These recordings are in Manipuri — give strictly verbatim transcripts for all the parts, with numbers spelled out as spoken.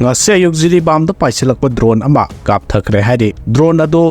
ꯉꯁꯤ ꯑꯌꯨꯛ ꯖꯤꯔꯤꯕꯥꯝꯗ ꯄꯥꯏꯁꯤꯜꯂꯛꯄ ꯗ꯭ꯔꯣꯟ ꯑꯃ ꯀꯥꯞꯊꯈ꯭ꯔꯦ ꯍꯥꯏꯔꯤ꯫ ꯗ꯭ꯔꯣꯟ ꯑꯗꯨ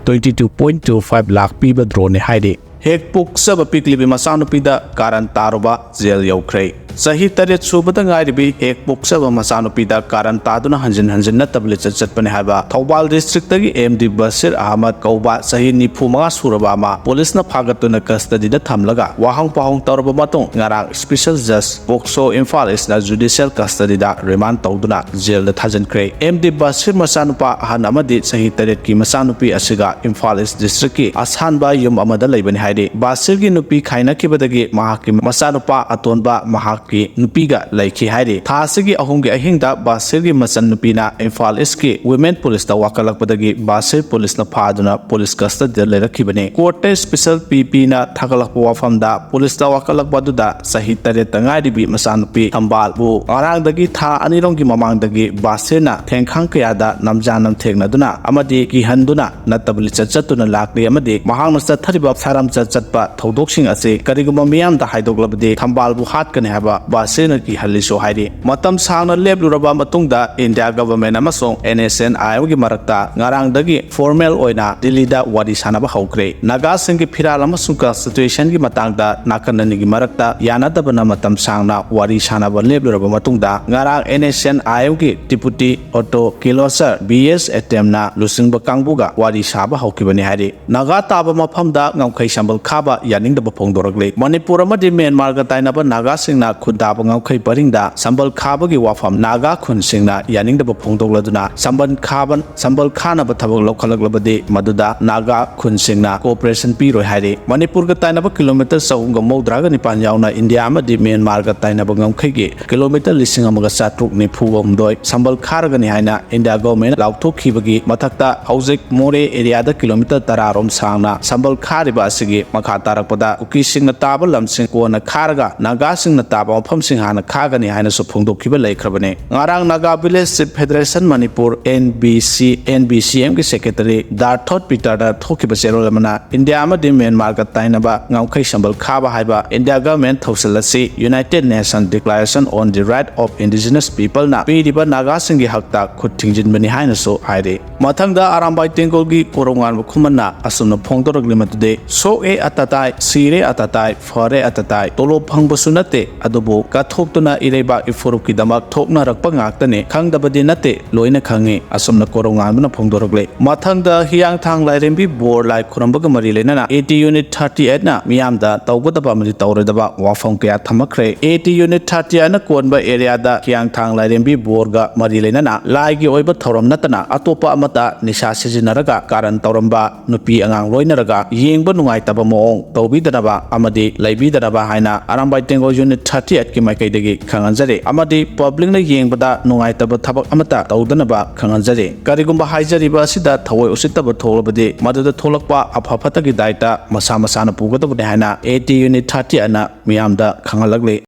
twenty two point two five lakh ꯄꯤꯕ ꯗ꯭ꯔꯣꯟꯅꯤ ꯍꯥꯏꯔꯤ꯫ ꯍꯦꯛ ꯄꯣꯛꯆꯕ ꯄꯤꯛꯂꯤꯕꯤ ꯃꯆꯥꯅꯨꯄꯤꯗ ꯀꯥꯔꯟ ꯇꯥꯔꯨꯕ ꯖꯦꯜ ꯌꯧꯈ꯭ꯔꯦ꯫ ꯆꯍꯤ ꯇꯔꯦꯠ ꯁꯨꯕꯗ ꯉꯥꯏꯔꯤꯕꯤ ꯍꯦꯛ ꯄꯣꯛꯆꯕ ꯃꯆꯥꯅꯨꯄꯤꯗ ꯀꯥꯔꯟ ꯇꯥꯗꯨꯅ ꯍꯟꯖꯤꯟ ꯍꯟꯖꯤꯟꯅ ꯅꯠꯇꯕ ꯂꯤꯆꯠ ꯆꯠꯄꯅꯤ ꯍꯥꯏꯕ ꯊꯧꯕꯥꯜ ꯗꯤꯁꯇ꯭ꯔꯤꯛꯇꯒꯤ ꯑꯦꯝ ꯗꯤ ꯕꯁꯤꯔ ꯑꯍꯃꯗ ꯀꯧꯕ ꯆꯍꯤ ꯅꯤꯐꯨ ꯃꯉꯥ ꯁꯨꯔꯕ ꯑꯃ ꯄꯨꯂꯤꯁꯅ ꯐꯥꯒꯠꯇꯨꯅ ꯀꯁꯇꯗꯤꯗ ꯊꯝꯂꯒ ꯋꯥꯍꯪ ꯄꯥꯎꯍꯪ ꯇꯧꯔꯕ ꯃꯇꯨꯡ ꯉꯔꯥꯡ ꯁ꯭ꯄꯦꯁꯦꯜ ꯖꯖ ꯄꯣꯛꯁꯣ ꯏꯝꯐꯥꯜ ꯏꯁꯅ ꯖꯨꯗꯤꯁꯤꯌꯦꯜ ꯀꯁꯇꯗꯤꯗ ꯔꯤꯃꯥꯟ ꯇꯧꯗꯨꯅ ꯖꯦꯜꯗ ꯊꯥꯖꯤꯟꯈ꯭ꯔꯦ꯫ ꯑꯦꯝ ꯗꯤ ꯕꯁꯤꯔ ꯃꯆꯥꯅꯨꯄꯥ ꯑꯍꯟ ꯑꯃꯗꯤ ꯆꯍꯤ ꯇꯔꯦꯠꯀꯤ ꯃꯆꯥꯅꯨꯄꯤ ꯑꯁꯤꯒ ꯏꯝꯐꯥꯜ ꯏꯁ ꯗꯤꯁꯇ꯭ꯔꯤꯛꯀꯤ ꯑꯁꯥꯟꯕ ꯌꯨꯝ ꯑꯃꯗ ꯂꯩꯕꯅꯤ ꯍꯥꯏꯔꯤ꯫ ꯕꯁꯤꯔꯒꯤ ꯅꯨꯄꯤ ꯈꯥꯏꯅꯈꯤꯕꯗꯒꯤ ꯃꯍꯥꯛꯀꯤ ꯃꯆꯥꯅꯨꯄꯥ ꯑꯇꯣꯟꯕ ꯃꯍꯥꯛꯀꯤ ꯅꯨꯄꯤꯒ ꯂꯩꯈꯤ ꯍꯥꯏꯔꯤ꯫ ꯊꯥ ꯑꯁꯤꯒꯤ ꯑꯍꯨꯝꯒꯤ ꯑꯍꯤꯡꯗ ꯕꯁꯤꯔꯒꯤ ꯃꯆꯟꯅꯨꯄꯤꯅ ꯏꯝꯐꯥꯜ ꯏꯁꯀꯤ ꯋꯤꯃꯦꯟ ꯄꯨꯂꯤꯁꯇ ꯋꯥꯀꯠꯂꯛꯄꯗꯒꯤ ꯕꯁꯤꯔ ꯄꯨꯂꯤꯁꯅ ꯐꯥꯗꯨꯅ ꯄꯨꯂꯤꯁ ꯀꯁꯇꯗꯤꯗ ꯂꯩꯔꯛꯈꯤꯕꯅꯤ꯫ ꯀꯣꯔꯠꯇ ꯁ꯭ꯄꯦꯁꯦꯜ ꯄꯤ ꯄꯤꯅ ꯊꯥꯒꯠꯂꯛꯄ ꯋꯥꯐꯝꯗ ꯄꯨꯂꯤꯁꯇ ꯋꯥꯀꯠꯂꯛꯄ ꯑꯗꯨꯗ ꯆꯍꯤ ꯇꯔꯦꯠꯇ ꯉꯥꯏꯔꯤꯕꯤ ꯃꯆꯥꯅꯨꯄꯤ ꯊꯝꯕꯥꯜꯕꯨ ꯉꯔꯥꯡꯗꯒꯤ ꯊꯥ ꯑꯅꯤꯔꯣꯝꯒꯤ ꯃꯃꯥꯡꯗꯒꯤ ꯕꯥꯁꯤꯔꯅ ꯊꯦꯡꯈꯥꯡ ꯀꯌꯥꯗ ꯅꯝꯖꯥ ꯅꯝꯊꯦꯡꯅꯗꯨꯅ ꯑꯃꯗꯤ ꯀꯤꯍꯟꯗꯨꯅ ꯅꯠꯇꯕ ꯂꯤꯆꯠ ꯆꯠꯇꯨꯅ ꯂꯥꯛꯂꯤ ꯑꯃꯗꯤ ꯃꯍꯥꯛꯅ ꯆꯠꯊꯔꯤꯕ ꯁꯥꯔꯝꯆꯠ ꯆꯠꯄ ꯊꯧꯗꯣꯛꯁꯤꯡ ꯑꯁꯤ ꯀꯔꯤꯒꯨꯝꯕ ꯃꯤꯌꯥꯝꯗ ꯍꯥꯏꯗꯣꯛꯂꯕꯗꯤ ꯊꯝꯕꯥꯜꯕꯨ ꯍꯥꯠꯀꯅꯤ ꯍꯥꯏꯕ ꯕꯥꯁꯤꯔꯅ ꯀꯤꯍꯜꯂꯤꯁꯨ ꯍꯥꯏꯔꯤ꯫ ꯃꯇꯝ ꯁꯥꯡꯅ ꯂꯦꯞꯂꯨꯔꯕ ꯃꯇꯨꯡꯗ ꯏꯟꯗꯤꯌꯥ ꯒꯚꯔꯟꯃꯦꯟꯠ ꯑꯃꯁꯨꯡ ꯑꯦꯟ ꯑꯦꯁ ꯑꯦꯟ ꯑꯥꯏ ꯑꯦꯝꯒꯤ ꯃꯔꯛꯇ ꯉꯔꯥꯡꯗꯒꯤ ꯐꯣꯔꯃꯦꯜ ꯑꯣꯏꯅ ꯗꯤꯜꯂꯤꯗ ꯋꯥꯔꯤ ꯁꯥꯟꯅꯕ ꯍꯧꯈ꯭ꯔꯦ꯫ ꯅꯥꯒꯥꯁꯤꯡꯒꯤ ꯐꯤꯔꯥꯜ ꯑꯃꯁꯨꯡ ꯀꯟꯁꯇꯤꯇ꯭ꯌꯨꯁꯟꯒꯤ ꯃꯇꯥꯡꯗ ꯅꯥꯀꯟ ꯑꯅꯤꯒꯤ ꯃꯔꯛꯇ ꯌꯥꯅꯗꯕꯅ ꯃꯇꯝ ꯁꯥꯡꯅ ꯋꯥꯔꯤ ꯁꯥꯟꯅꯕ ꯂꯦꯞꯂꯨꯔꯕ ꯃꯇꯨꯡꯗ ꯉꯔꯥꯡ ꯑꯦꯟ ꯑꯦꯁ ꯑꯦꯟ ꯑꯥꯏ ꯑꯦꯝꯒꯤ ꯗꯤꯄꯨꯇꯤ ꯑꯣꯇꯣ ꯀꯤꯂꯣꯁꯔ ꯕꯤ ꯑꯦꯁ ꯑꯦꯇꯦꯝꯅ ꯂꯨꯆꯤꯡꯕ ꯀꯥꯡꯕꯨꯒ ꯋꯥꯔꯤ ꯁꯥꯕ ꯍꯧꯈꯤꯕꯅꯤ ꯍꯥꯏꯔꯤ꯫ ꯅꯥꯒꯥ ꯇꯥꯕ ꯃꯐꯝꯗ ꯉꯝꯈꯩ ꯁꯝꯕꯜ ꯈꯥꯕ ꯌꯥꯅꯤꯡꯗꯕ ꯐꯣꯡꯗꯣꯔꯛꯂꯤ꯫ ꯃꯅꯤꯄꯨꯔ ꯑꯃꯗꯤ ꯃ꯭ꯌꯥꯟꯃꯥꯔꯒ ꯇꯥꯏꯅꯕ ꯅꯥꯒꯥꯁꯤꯡꯅ ꯈꯨꯟꯗꯥꯕ ꯉꯝꯈꯩ ꯄꯔꯤꯡꯗ ꯁꯝꯕꯜ ꯈꯥꯕꯒꯤ ꯋꯥꯐꯝ ꯅꯥꯒꯥ ꯈꯨꯟꯁꯤꯡꯅ ꯌꯥꯅꯤꯡꯗꯕ ꯐꯣꯡꯗꯣꯛꯂꯗꯨꯅ ꯁꯝꯕꯜ ꯈꯥꯕ, ꯁꯝꯕꯜ ꯈꯥꯅꯕ ꯊꯕꯛ ꯂꯧꯈꯠꯂꯛꯂꯕꯗꯤ ꯃꯗꯨꯗ ꯅꯥꯒꯥ ꯈꯨꯟꯁꯤꯡꯅ ꯀꯣꯑꯣꯄꯔꯦꯁꯟ ꯄꯤꯔꯣꯏ ꯍꯥꯏꯔꯤ꯫ ꯃꯅꯤꯄꯨꯔꯒ ꯇꯥꯏꯅꯕ ꯀꯤꯂꯣꯃꯤꯇꯔ ꯆꯍꯨꯝꯒ ꯃꯧꯗ꯭ꯔꯥꯒ ꯅꯤꯄꯥꯟ ꯌꯥꯎꯅ ꯏꯟꯗꯤꯌꯥ ꯑꯃꯗꯤ ꯃ꯭ꯌꯥꯟꯃꯥꯔꯒ ꯇꯥꯏꯅꯕ ꯉꯝꯈꯩꯒꯤ ꯀꯤꯂꯣꯃꯤꯇꯔ ꯂꯤꯁꯤꯡ ꯑꯃꯒ ꯆꯥꯇ꯭ꯔꯨꯛ ꯅꯤꯐꯨꯒ ꯍꯨꯝꯗꯣꯏ ꯁꯝꯕꯜ ꯈꯥꯔꯒꯅꯤ ꯍꯥꯏꯅ ꯏꯟꯗꯤꯌꯥ ꯒꯣꯚꯔꯟꯃꯦꯟꯠꯅ ꯂꯥꯎꯊꯣꯛꯈꯤꯕꯒꯤ ꯃꯊꯛꯇ ꯍꯧꯖꯤꯛ ꯃꯣꯔꯦ ꯑꯦꯔꯤꯌꯥꯗ ꯀꯤꯂꯣꯃꯤꯇꯔ ꯇꯔꯥ ꯔꯣꯝ ꯁꯥꯡꯅ ꯁꯝꯕꯜ ꯈꯥꯔꯤꯕ ꯑꯁꯤꯒꯤ ꯃꯈꯥ ꯇꯥꯔꯛꯄꯗ ꯀꯨꯀꯤꯁꯤꯡꯅ ꯇꯥꯕ ꯂꯝꯁꯤꯡ ꯀꯣꯟꯅ ꯈꯥꯔꯒ ꯅꯥꯒꯥꯁꯤꯡꯅ ꯇꯥꯕ ꯋꯥꯐꯝꯁꯤꯡ ꯍꯥꯟꯅ ꯈꯥꯒꯅꯤ ꯍꯥꯏꯅꯁꯨ ꯐꯣꯡꯗꯣꯛꯈꯤꯕ ꯂꯩꯈ꯭ꯔꯕꯅꯤ꯫ ꯉꯔꯥꯡ Naga Village Chief Federation Manipur, N B C, N B C M ꯒꯤ Secretary Darthot Peter ꯗ ꯊꯣꯛꯈꯤꯕ ꯆꯦꯔꯣꯜ ꯑꯃꯅ ꯏꯟꯗꯤꯌꯥ ꯑꯃꯗꯤ ꯃ꯭ꯌꯥꯟꯃꯥꯔꯒ ꯇꯥꯏꯅꯕ ꯉꯝꯈꯩ ꯁꯝꯕꯜ ꯈꯥꯕ ꯍꯥꯏꯕ ꯏꯟꯗꯤꯌꯥ ꯒꯚꯔꯟꯃꯦꯟꯠ ꯊꯧꯁꯤꯜ ꯑꯁꯤ United Nation Declaration on the Right of Indigenous People ꯅ ꯄꯤꯔꯤꯕ ꯅꯥꯒꯥꯁꯤꯡꯒꯤ ꯍꯛꯇ ꯈꯨꯠ ꯊꯤꯡꯖꯤꯟꯕꯅꯤ ꯍꯥꯏꯅꯁꯨ ꯍꯥꯏꯔꯤ꯫ ꯃꯊꯪꯗ ꯑꯔꯥꯝꯕꯥꯏ ꯇꯦꯡꯒꯣꯜꯒꯤ ꯀꯣꯔꯧꯉꯥꯟꯕ ꯈꯨꯃꯟꯅ ꯑꯁꯨꯝꯅ ꯐꯣꯡꯗꯣꯔꯛꯂꯤ ꯃꯗꯨꯗꯤ, "ꯁꯣꯛꯑꯦ ꯑꯇꯥꯇꯥꯏ, ꯁꯤꯔꯦ ꯑꯇꯥꯇꯥꯏ, ꯐꯔꯦ ꯑꯇꯥꯇꯥꯏ, ꯇꯣꯂꯣꯞ ꯐꯪꯕꯁꯨ ꯅꯠꯇꯦ, ꯑꯗꯨꯕꯨ ꯀꯠꯊꯣꯛꯇꯨꯅ ꯏꯔꯩꯕꯥꯛ ꯏꯐꯨꯔꯨꯞꯀꯤꯗꯃꯛ ꯊꯣꯛꯅꯔꯛꯄ ꯉꯥꯛꯇꯅꯤ, ꯈꯪꯗꯕꯗꯤ ꯅꯠꯇꯦ, ꯂꯣꯏꯅ ꯈꯪꯉꯤ", ꯑꯁꯨꯝꯅ ꯀꯣꯔꯧꯉꯥꯟꯕꯅ ꯐꯣꯡꯗꯣꯔꯛꯂꯤ꯫ ꯃꯊꯪꯗ ꯍꯤꯌꯥꯡꯊꯥꯡ ꯂꯥꯏꯔꯦꯝꯕꯤ ꯕꯣꯔ ꯂꯥꯏ ꯈꯨꯔꯝꯕꯒ ꯃꯔꯤ ꯂꯩꯅꯅ A T Unit thirty eight ꯅ ꯃꯤꯌꯥꯝꯗ ꯇꯧꯒꯗꯕ ꯑꯃꯗꯤ ꯇꯧꯔꯣꯏꯗꯕ ꯋꯥꯐꯝ ꯀꯌꯥ ꯊꯝꯃꯛꯈ꯭ꯔꯦ꯫ A T Unit thirty eight ꯅ ꯀꯣꯟꯕ area ꯗ ꯍꯤꯌꯥꯡꯊꯥꯡ ꯂꯥꯏꯔꯦꯝꯕꯤ ꯕꯣꯔꯒ ꯃꯔꯤ ꯂꯩꯅꯅ ꯂꯥꯏꯒꯤ ꯑꯣꯏꯕ ꯊꯧꯔꯝ ꯅꯠꯇꯅ ꯑꯇꯣꯞꯄ ꯑꯃꯠꯇ ꯅꯤꯁꯥ ꯁꯤꯖꯤꯟꯅꯔꯒ ꯀꯥꯔꯟ ꯇꯧꯔꯝꯕ, ꯅꯨꯄꯤ ꯑꯉꯥꯡ ꯂꯣꯏꯅꯔꯒ ꯌꯦꯡꯕ ꯅꯨꯡꯉꯥꯏꯇꯕ ꯃꯑꯣꯡ ꯇꯧꯕꯤꯗꯅꯕ ꯑꯃꯗꯤ ꯂꯩꯕꯤꯗꯅꯕ ꯍꯥꯏꯅ ꯑꯔꯥꯝꯕꯥꯏ ꯇꯦꯡꯒꯣꯜ Unit thirty eight ꯀꯤ ꯃꯥꯏꯀꯩꯗꯒꯤ ꯈꯪꯍꯟꯖꯔꯤ꯫ ꯑꯃꯗꯤ public ꯅ ꯌꯦꯡꯕꯗ ꯅꯨꯡꯉꯥꯏꯇꯕ ꯊꯕꯛ ꯑꯃꯠꯇ ꯇꯧꯗꯅꯕ ꯈꯪꯍꯟꯖꯔꯤ꯫ ꯀꯔꯤꯒꯨꯝꯕ ꯍꯥꯏꯖꯔꯤꯕ ꯑꯁꯤꯗ ꯊꯑꯣꯏ ꯎꯁꯤꯠꯇꯕ ꯊꯣꯛꯂꯕꯗꯤ ꯃꯗꯨꯗ ꯊꯣꯛꯂꯛꯄ ꯑꯐ ꯐꯠꯇꯒꯤ ꯗꯥꯏꯇ ꯃꯁꯥ ꯃꯁꯥꯅ ꯄꯨꯒꯗꯕꯅꯤ ꯍꯥꯏꯅ A T Unit thirty eight ꯅ ꯃꯤꯌꯥꯝꯗ ꯈꯪꯍꯜꯂꯛꯂꯤ꯫